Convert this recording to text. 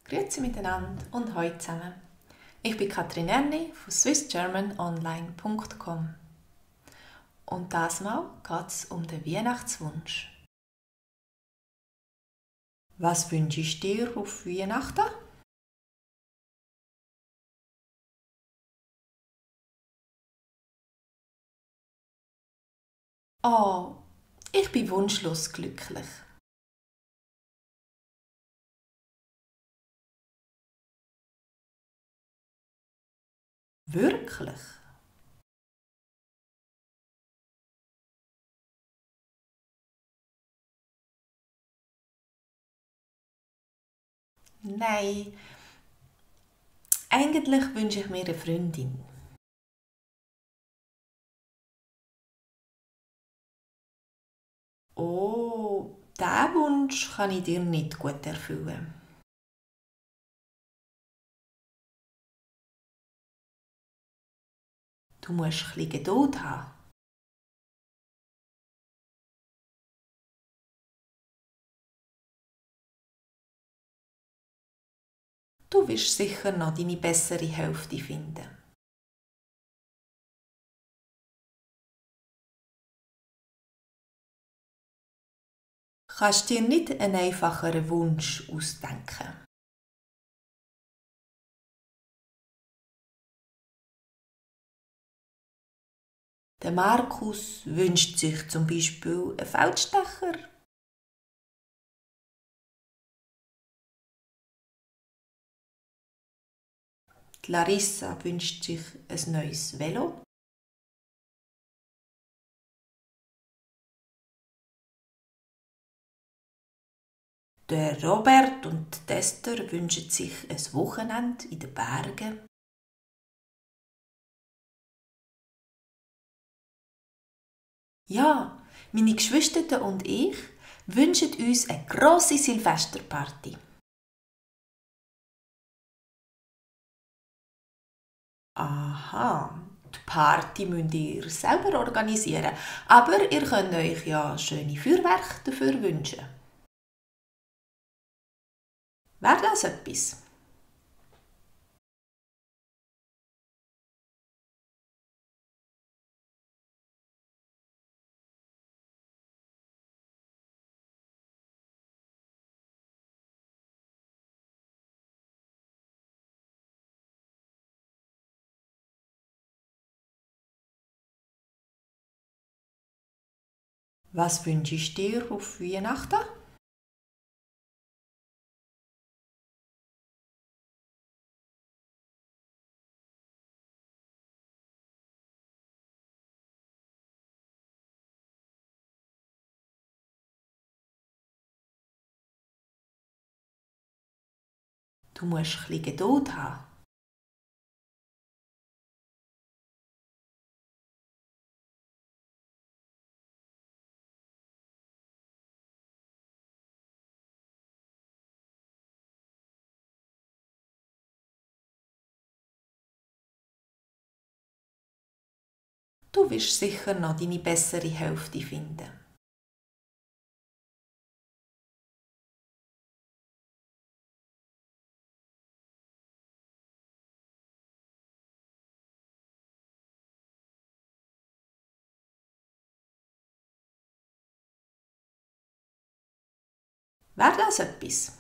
Grüezi miteinander und hallo zusammen. Ich bin Katrin Erni von swissgermanonline.com und dieses Mal geht es um den Weihnachtswunsch. Was wünschst du dir auf Weihnachten? Oh, ich bin wunschlos glücklich. Wirklich? Nein, eigentlich wünsche ich mir eine Freundin. Oh, diesen Wunsch kann ich dir nicht gut erfüllen. Du musst ein bisschen Geduld haben. Du wirst sicher noch deine bessere Hälfte finden. Kannst dir nicht einen einfacheren Wunsch ausdenken. Der Markus wünscht sich zum Beispiel einen Feldstecher. Die Larissa wünscht sich ein neues Velo. Der Robert und die Esther wünschen sich ein Wochenende in den Bergen. Ja, meine Geschwister und ich wünschen uns eine grosse Silvesterparty. Aha, die Party müsst ihr selber organisieren, aber ihr könnt euch ja schöne Feuerwerke dafür wünschen. Wäre das etwas? Was wünschst du dir auf Weihnachten? Du musst ein bisschen Geduld haben. Du wirst sicher noch deine bessere Hälfte finden. Wäre das etwas?